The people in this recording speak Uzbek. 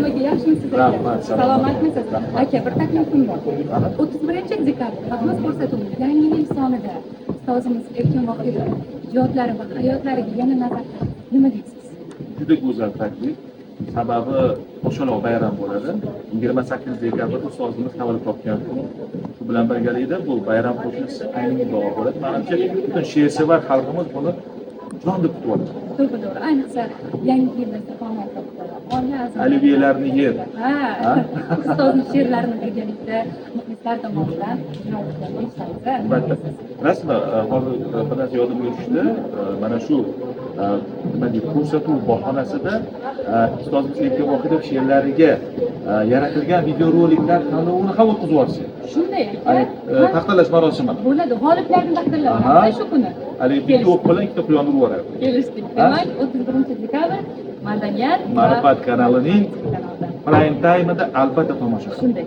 Rustam aka, yaxshimisiz, aka? Rahmat, salomat. Salomatmisiz? Rahmat. Aka, bir taklifim bor. 31 dekabr "Baxmiz" ko'rsatuvi yangi yil sonida ustozimiz Erkin Vohidov ijodlari va hayotlariga yana nazar tashlab, nima deysiz? Juda go'zal taklif. Sababi qo'shaloq bayram bo'ladi. 28 dekabr ustozimiz tavallud topgan kun. Shu bilan birgalikda bu bayram qo'shilsa, ayni muddao bo'ladi. Manimcha, butun she'rsevar xalqimiz buni jon deb kutib oladi. To'g'ri, ayniqsa yangi yil dasturxon ortida oila a'zolari Olivyelarni yer. Ha, Ha? ustozni she'rlarini birgalikda muxlislar tomonidan ijro etgan eshitamiz. Albatta. Rasmi, hozir bir narsa yodimga tushdi. Mana shu nima deydi, ko'rsatuv bahonasida ustozimiz Erkin Vohidov she'rlariga yaratilgan videoroliklar tanlovini ham o'tkazib yuborsak. Shunday, Haligi, aka. taqdirlash marosimi. Bo'ladi, g'oliblarni taqdirlab olamiz shu kuni. Haligi bitta o'q bilan ikkita quyonni urib yuboradi. Kelishdik. Ha? Demak, 31 dekabr Madaniyat va Ma'rifat kanalining kanalida. prime time'ida albatta tomosha qiling. Shunday.